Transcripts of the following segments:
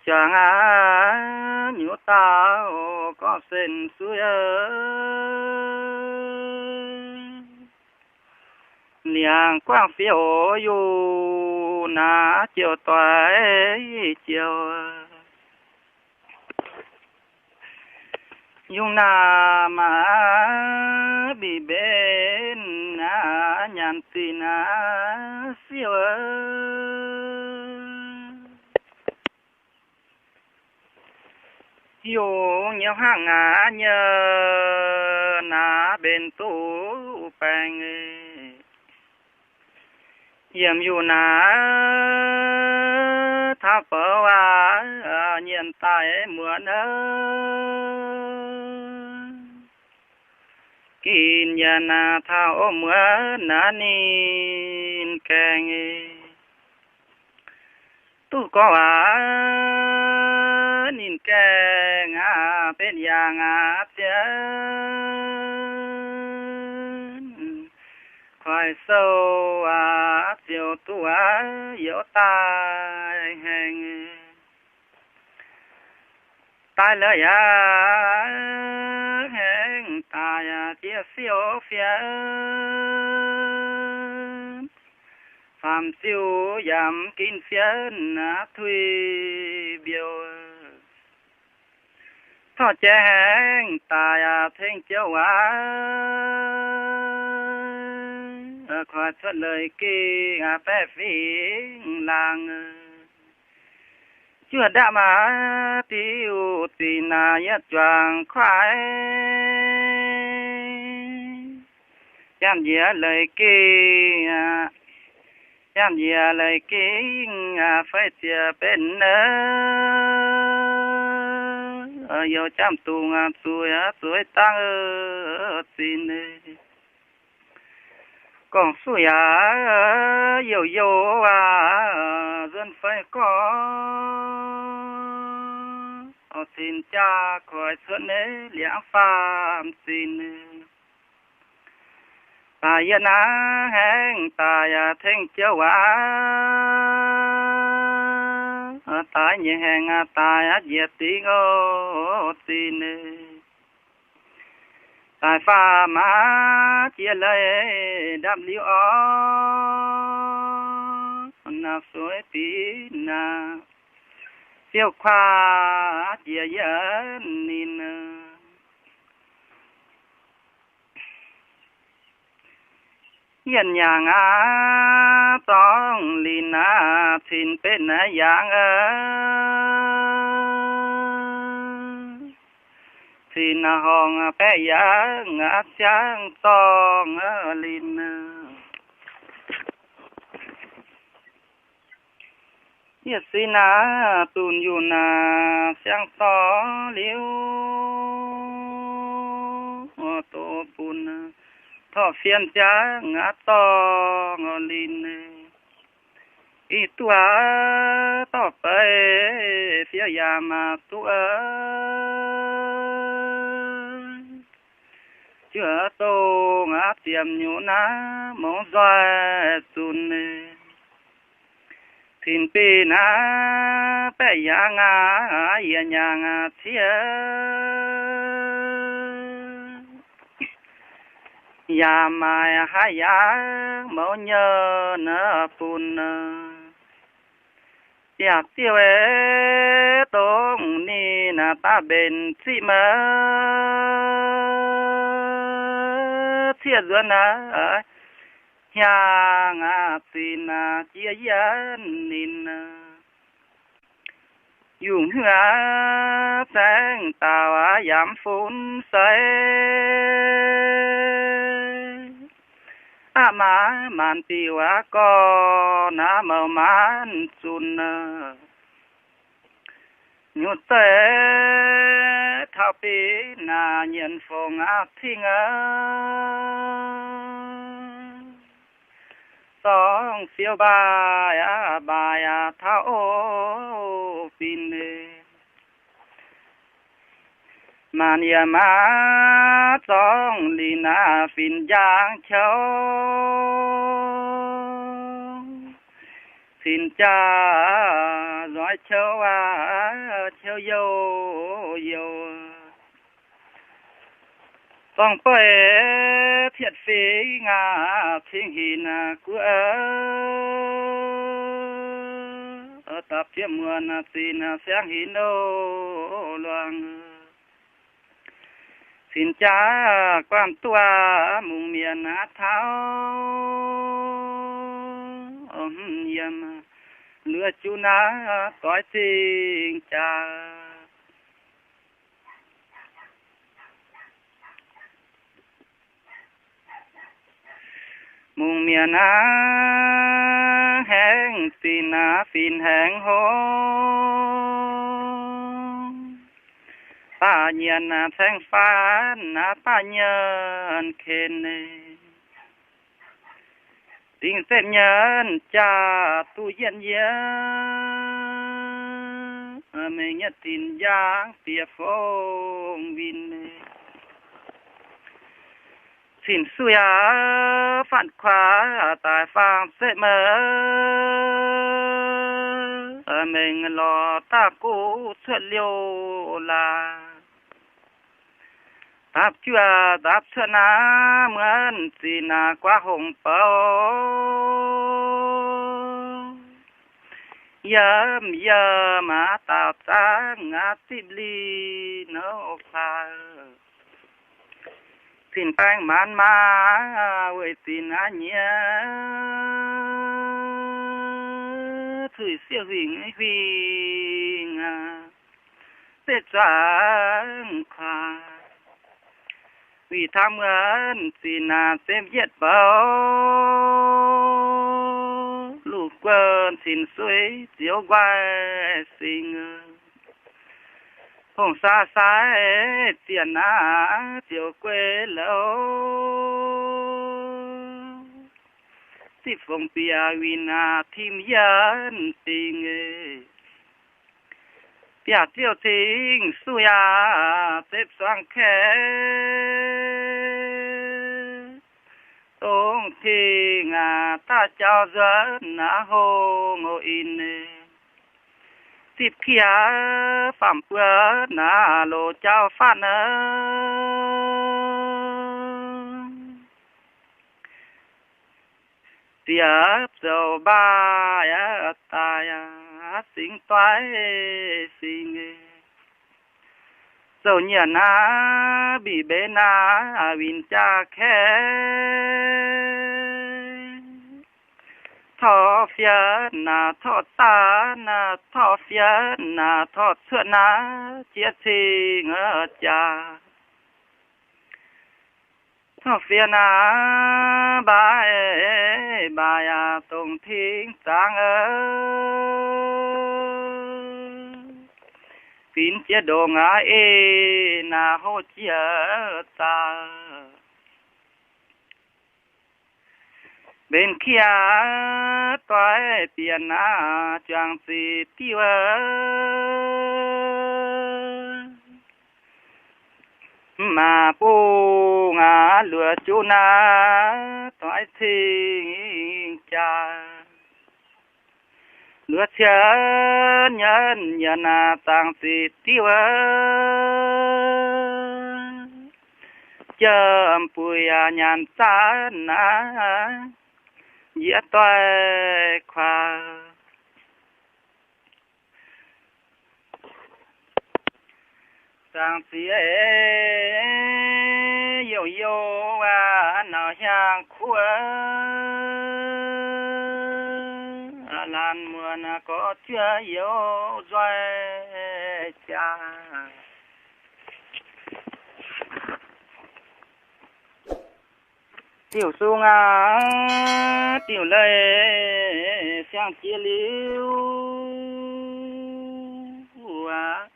juangc aqv, nyutc dauh gorngv sen suiv. Liangx guangv fiouv yungh naaic jouh doix jouh. Yungh naaic maaih mbic mbenc nyanc zinh siouv. Yungh nyei hnangv aqv nyei naaic mbenc duqv baengc. Yiem yungh naaic taux bouc aqv, nyienx daaih muonz aqv. Gin yaac naaic taux muonz naaic ninh gaengh duqv gorngv waac, ninh gaengh aqv benx yangh aqv zien. Kuaix sou aqv ziouc duqv aqv youz daaih haengh. Daaih la'yaangh haengh daaih yaac jiex siouv fienx. Faam-ziuh yaac mv ginv fienx tuix mbiouh. Torqv jiex haengh daaih yaac tengx jouv waac, kuaix cuotv leiz geh baeqc fingx laangh. Juoz ndaamv maaih diuh zinh naaic yietv juangc kuaix. Jangv njiec leiz geh, jangv njiec leiz geh, feix ziec benx aqv, youh jamv dungz zueiz zueiz dangv zinh. Gorngv suiv yaac youh youh aac, nzuonx feix gorngv, cin jaa koic cuotv nyei liangv faam zinh. Daaih yie naaiv haengh daaih yaac tengx jouv waac, daaih nyei haengh daaih njiec dingc oc zinh. Daaih faam aac jiex leiz ndapv liuz orv, naaiv sueiv binc naaic, fiouv kuaav jiex yienv ninh. Yienv yangh aac, zorngv linc aac, cin benx naaiv yangh aac, cin horngc baeqc yangh aac, ziangh zorngv linc. Yietc sin naaic dunc yunc naaic siang zorngv liuz, doz bun torqv fien ziangh aac zorngv linc. Ih duqv aac dorh beiv fiev yaac maaih duqv, juoz dongh aac ziepc nyuoz naaiv mouv nzoih zunc. Tin-binh aac, baeqc yangh aac, yietc nyangh aac ciev, yaac maaih haih yangh mouz nyei naaiv bun. Yaac diuh dongh ninh naaic daaih mbenc ziqv maiv ciev nzuonx naaiv, hiaangx aac zinh aac jiex yienv ninh. Yungh haaix zaengv dauh aac yaac mv funx seix, aqv maanc diuh aac gorx naaiv mouc maanc zunc. Nyutc zeiv taux binc naaic nyienx fongc aac cingh aac, zorngv fiou mbaaih aac, mbaaih aac taux o binc. Maanc yaac maaih zorngv linc aac finx njang qouv, Sinx jaa nzoix qouv aac, qouv youh youh, dorng beiv pietv fingx aac, cingx hinc guv, dapv jienv muonz zinh siangx hinc loz luangh. Sinx jaa guanh duqv mungz mienh taux yiem, luoqc juv naaiv doix zingh jaax. Mungz mienh aac, haengh zinh aac, finx haengx hngongx, baac nyienc aac, caengx faanv aac, baac nyienc ken. Dingc setv nyienc jaa duqv yietv yiev, mengh nyietv dinc njang bieqc fong win. Cin suiv aac, faanv kuaax daaih faang setv meix, mengh lorz daaih guv cuotv liouh laaix. Dapv juov dapv cuotv naaiv muonz zinh naaiv guaav hongx bouc, yiem yiem aac, daauh zaangv aac, zipv lih nouh hlaax. Cin baeng maanz maaz weic zinh aac nyiex, cuix sieqv huingx huingx aac, setv zuangx kuaax. Wih taux muonz zinh naaiv zemv yietv bouc, luv guon cin suiv zioux nquaih singx. Hongh saa sai zienh aac, zioux guei louz, zipv fongc bieqc winh aac, tim yienv dingc. Biaav ziouv cing suiv aac, zepv suangx kaeqv, dongh tengx aac, daaih jauv nzuonx aac, hongh in. Zipv kie faam buo aac, loz jauv faanv aac, ziex zoux mbaaih aac, daaih aac, singx doix singx. Zoux nyienc aac, mbic mbenc aac, winh jaa kaeqv, torqv fienx aac, torqv daanv aac, torqv fienx aac, torqv cuotv aac, jiex cing jaa. Torqv fienx aac, mbaaih mbaaih aac, dongh tengx zaangc aac, finx jiex ndongc aac, ei naaic houv jiex zaah. Mbenc kie doix bieqc aac, juangc ziqc diuv aac, maac bung aac, luoqc juv naaiv doix cing jaa. Luoqc cien nyienv nyienc aac, zaangc ziqc diuv aac, jiem buic aac, nyanc zaanv aac, njiec doix kuaax. Zaangc ziqc youh youh aac, nauc hiaang kuv aac, laanh muonc aac, gorx juov youz nzoih jaa. Diuh sung aac, diuh leih siang jiex liuz aac,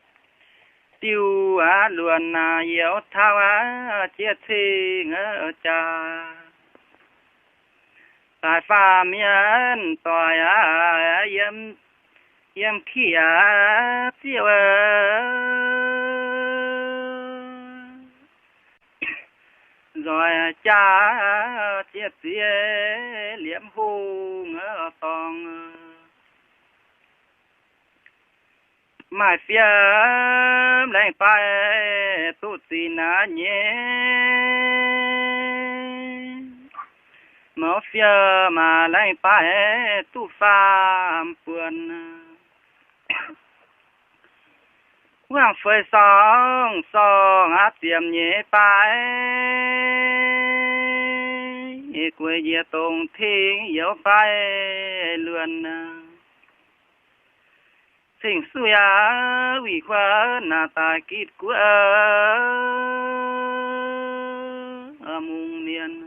diuh aac, luonc aac, youz taux aac, jiex cing jaa. Daaih faam mienh doic aac, yiem, yiem kie ziouv aac, nzoih jaa jiex ziex liemh hungh dorngh. Maaih fiem laengz baaix duqv zinh aqv nyei, mouz fiem maaih laengz baaix duqv faam buonc. Wangv feix sorng sorng aqv ziepc nyeic baaix, gueix njiec dongh tengx youz baaix luonc. Cing-suiv aqv, wuic huaav naaic daaih gitv guoqv, mungz mienh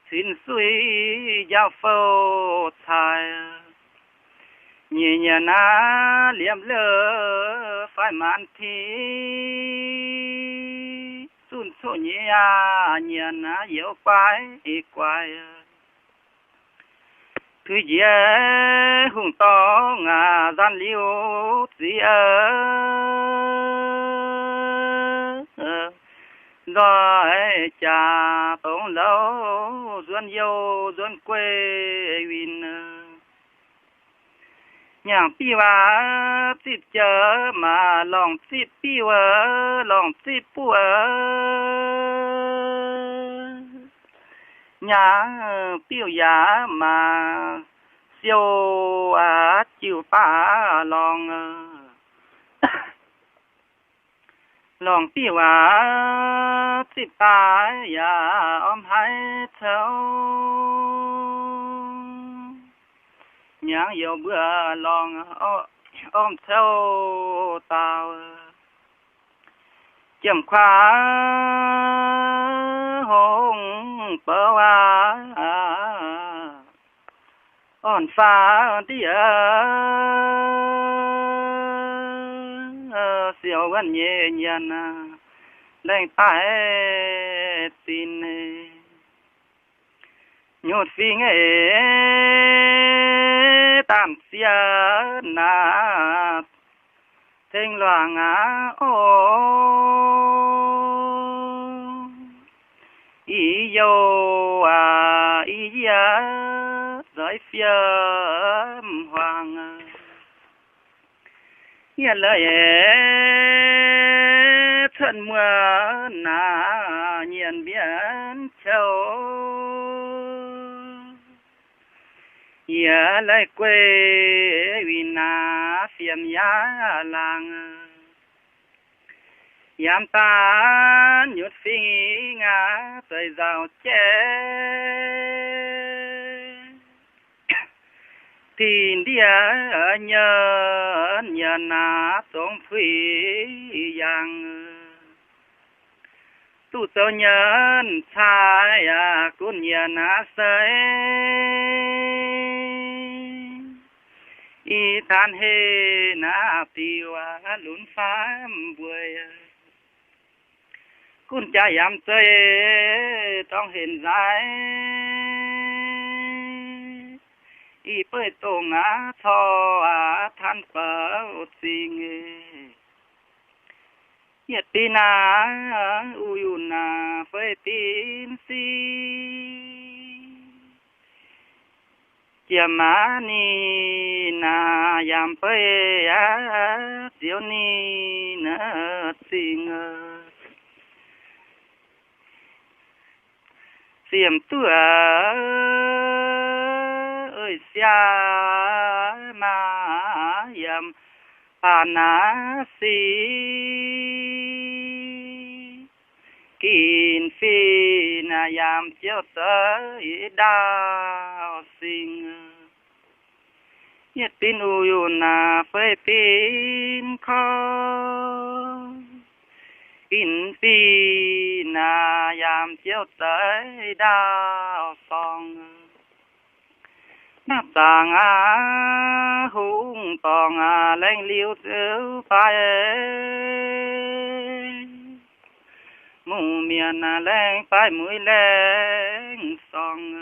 cin-suiv njaaux fouv caaix. Nyiec nyiec naaiv liemh leuv faix maanc tiqv, zunh coqv nyei aqv, nyiec naaiv youz guaix guaix. Tuix njiec hungh dorngx aac, nzanc liuz ziqc aqv, nzoih jaax dongh louh nzuonx youh nzuonx guei winh. Nyaangc biuv aac, zipv jiex maac, lorngc zipv biuv, lorngc zipv buov, nyaangc biuv yaac maac, siou aac jiu baav lorngc. Lorngc biuv aac, zipv daaih yaac orm haiz cou, nyaangc youh mbuo lorngc orm cou daauh. Jiem kuaav hungh bouv aac, orn faaux ndiev siou wuonv nyei nyienx, laengz daaih zinh. Nyutc fingx eix, daanh sieqv naaic, tengx luangc aqv oc. Ih youh aac, ih yie nzoih fiem huaang. Yie leiz cuotv muonc naaic, nyienx mbienv qouv, yie leiz guei winh naaic, fiem yaac laangc. Yaac daaih nyutc fingx aac, zeiz nzauh jaiv, dinh ndiev nyei nyienx aac, zongx puix yangh. Duqv zoux nyienx caaix aac, gunv nyienx aac seix, ih taanx heh naaic diuh aac, lunx faam mbueix. Gunv jaax yaac zeiz dorngx henc nzaaix, ih beiv dongh aac, corc aac, taanx bouc zingh. Yietc dinh naaic, uix yunh naaic, feix dinh sic. Jiex maaz ninh naaic, yaac beiv aac, ziouc ninh naaic zingh. Ziemx duqv eix siaa maaz yiem baac naaiv sic, ginc fih naaic yaac ziouc zeiz ndaauh singx. Yietc dinh uix yunh naaic, feix dinh korv, ginc fih naaic yaac ziouc zeiz ndaauh sorngx. Naaiv zaangc aac, hungh dorngx aac, laengz liuz ziouc baaix, mungz mienh aac, laengz baaix mueiz laengz sorngx.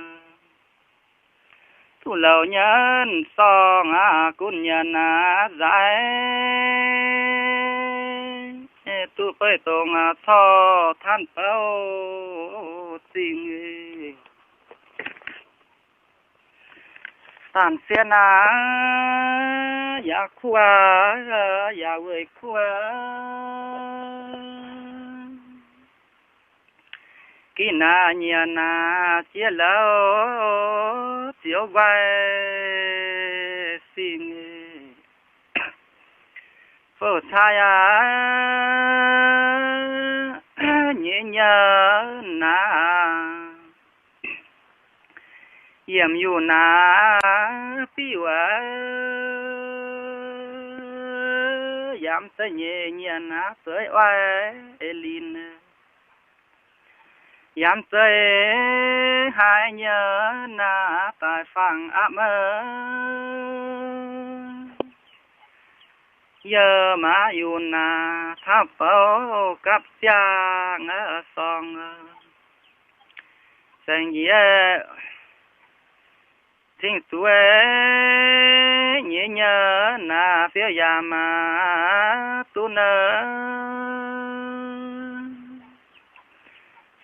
Duqv louc nyienx sorngx aac, gunv nyienx aac nzaaix, duqv beiv dongh aac, corc taanx bouc zingh. Daanh sieqv naaiv yaac kuv aac, yaac weic kuv aac. Gih naaic nyiec naaic jiex lauh ziouc nquaih singx. Fouv cai aac, nyei nyei naaic, yiem yuh naaic biuv aac, yaac mv zeiz nyei nyei naaic zeiz oix lin. Yaac mv zeiz haaix nyei naaic daaih fangx aqv maiv. Yie maaiz yunh naaic taux bouc gapv ziangh sorng, saeng-yietv cingx zuqc nyei nyei naaic fiouv yaac maaih duqv nor.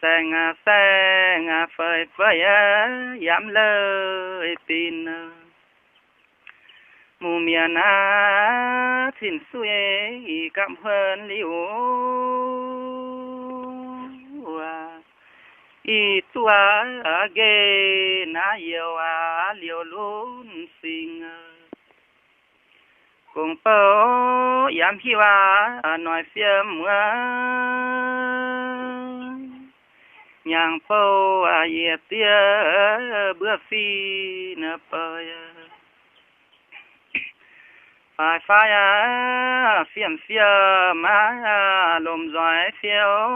Saeng aac, saeng aac, feix feix aac, yaac mv leih dinh. Mungh mienh aac, cin-suiv gapv huon liuz, ih zuqc nqaengh naaiv youh aac liouh lunx singx. Gong bouh yaac mv hiuv aac, noic fiem muoz, nyaangh bouh aac, yietc dieh mbuo fih naaiv bouh. Faix faix aac, fiem fiem aac, lomh nzoih fiouv.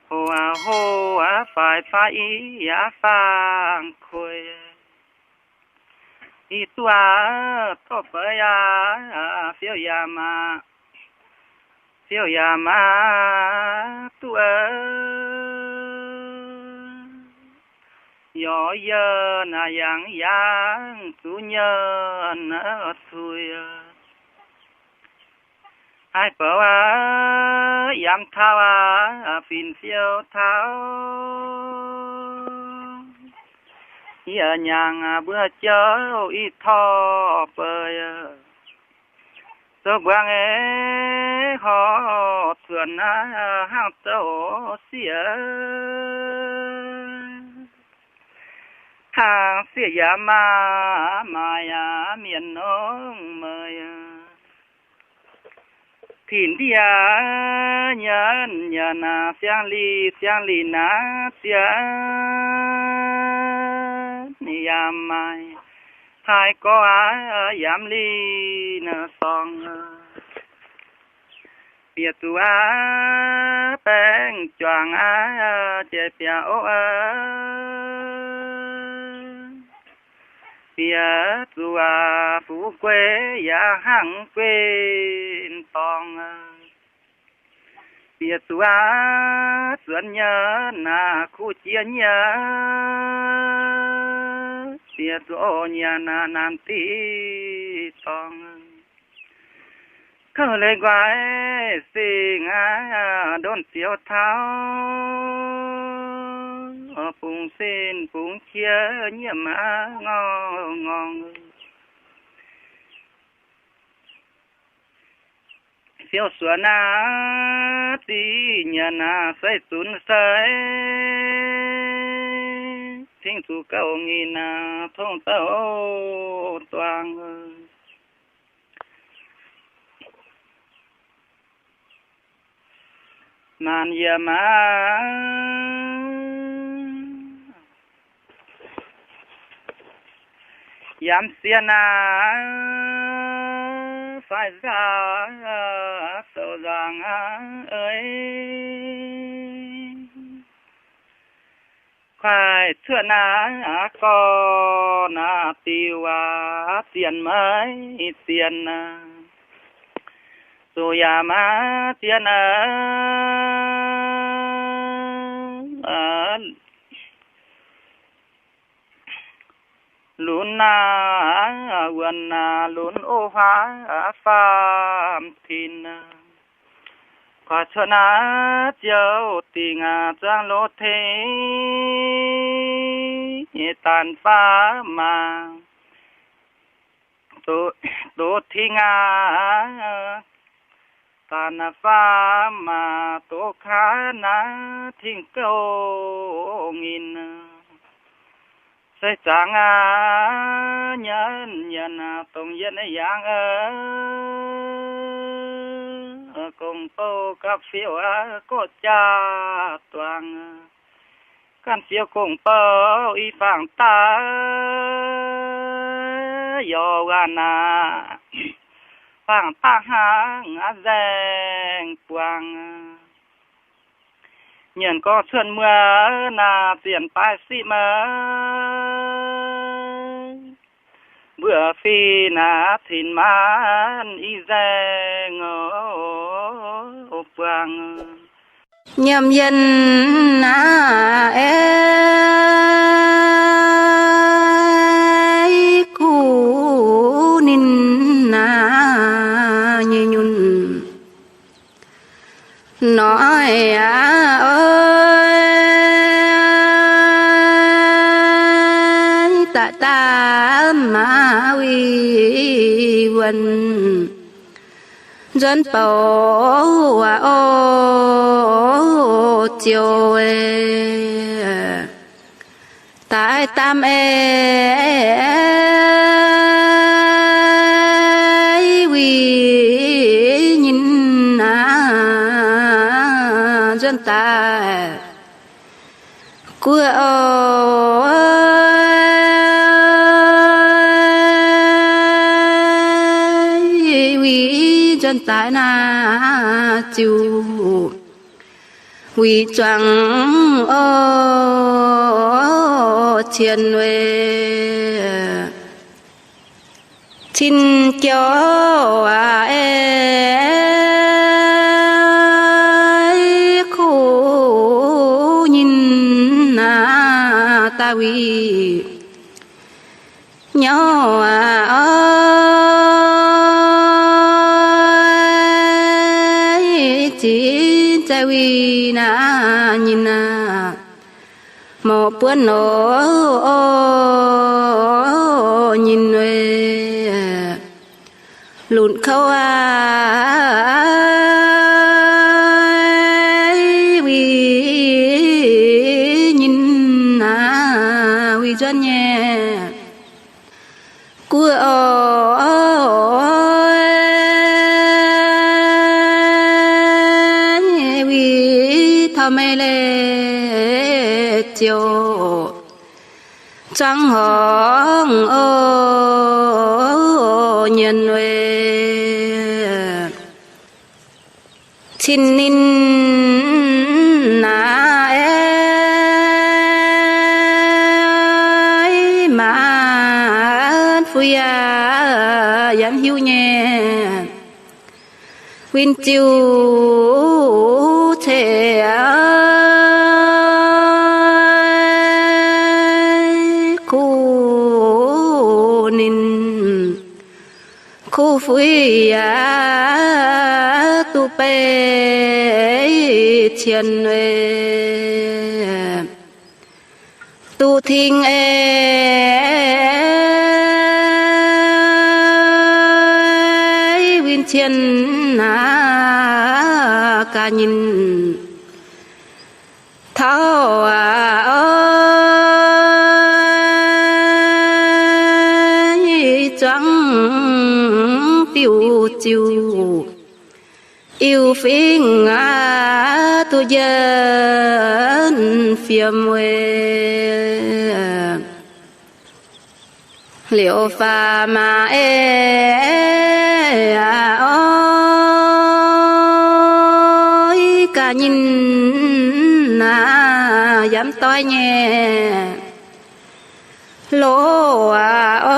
Hoc aac hoc aac, faix faix ih yaac faang kuiv. Ih duqv aac, dorh feix aac, fiouv yaac maaih, fiouv yaac maaih duqv. Yaac yie naaic yangh yangh zuqc nyei naaiv tuix. Haiz bouc aac, yaac mv taux aac, fin-fiou taux. Yie nyaangh aac, mbuo jouv ih torv beic. Zoux mbuangz eix horc cuotv naaiv hnangv zoux sieqv. Hnangv sieqv yaac maaih, maaih yaac mienh nongx meih. Tin-ndiev nyei, nyei naaic siang-li, siang-li naaic ziex yaac maaih. Haiz gorx aac, yaac mv li naaic sorng. Bieqc zuqc aac, baeng juangc aac, jiex bieqc ov aac. Bieqc zuqc aac, fu'jueiv yaac hnangv guin dorngx. Bieqc zuqc aac, zuonx nyei naaic kuv jiex nyei. Bieqc zuqc oc nyei naaic naanc diqc dorngx. Kouv leiz nquaix singx aac, ndonv ziouc taux. Bungx sin bungx qiex nyiemc aac ngorngh ngorngh. Fiouv suonx naaic, ziqv nyanc naaic, seix zunc seix, cingx zuqc gauh nginx naaic, tongv zouv duangx. Maanc yie maanc yaac mv sieqv naaic, faix nzaangc souv nzaangc eix. Kuaaiv cuotv naaic gorx naaic diuh waac zien maiv zien naaic, zuqc yaac maiv zien naaic. Lunx naaic, wuonh naaic, lunx ov huaav faam-tin. Kuaaiv cuotv naaic ziouc dingc zuangx loz-tengx, daanh faam maah. doz, doz ting aqv, da'faam maah, doz kaav naaiv ting gouv nyinh. Se zaangc aqv, nyanc yienh dongh yienh yangh, gong-bou gapv fiouv aqv, gorqv-jaa duangc. Ganh fiouv gong-bou i fangx daaih, yaac waanc aqv, fangx daaih hnangv aqv, nzaeng buangh. Nyanc gorngv cuotv muoz naaic, zienc baaix siqv maiv, mbuo fih naaic, cin-maanc i nzaeng buangh. Nyiemc yienh naaic, ei, kuv ninh naaic nyei nyunc. Noic aqv, oix daaih daamv maah, wuic wuonh nzuonx bouc aqv, o, ziouc daaih daamv ei, wuic nyinh aqv, nzuonx daaih guoqv oc. Wuic nzuonx daaih naaic ziouc wuic zuangx oc, cien weic cin jauv aqv, ei, kuv nyinh aqv, daaih wuic nyauv aqv, oix zinh zaih wuic naaic nyinh aqv, mouc buonv oc, nyinh weic lunc kouv aqv, wuic nyinh aqv, wuic nzuonx nyei guoqv oc, wuic taux meih leiz ziouc zuangx horngh oc, nyinh weic cin ninh aqv, ei, maanc fuiv yaac yaac hiuv nyei, win ziuc ceix kuv ninh, kuv fuiv yaac duqv beiv cien weic duqv tingx ei, win cien aqv, gaax nyinh taux aqv, oix zuangx diuh ziuc, iu fingx aqv, duqv njiec fiem weic liouc faaux maah, ei, aqv, oix gaax nyinh aqv, yaac mv doix nyei loz aqv,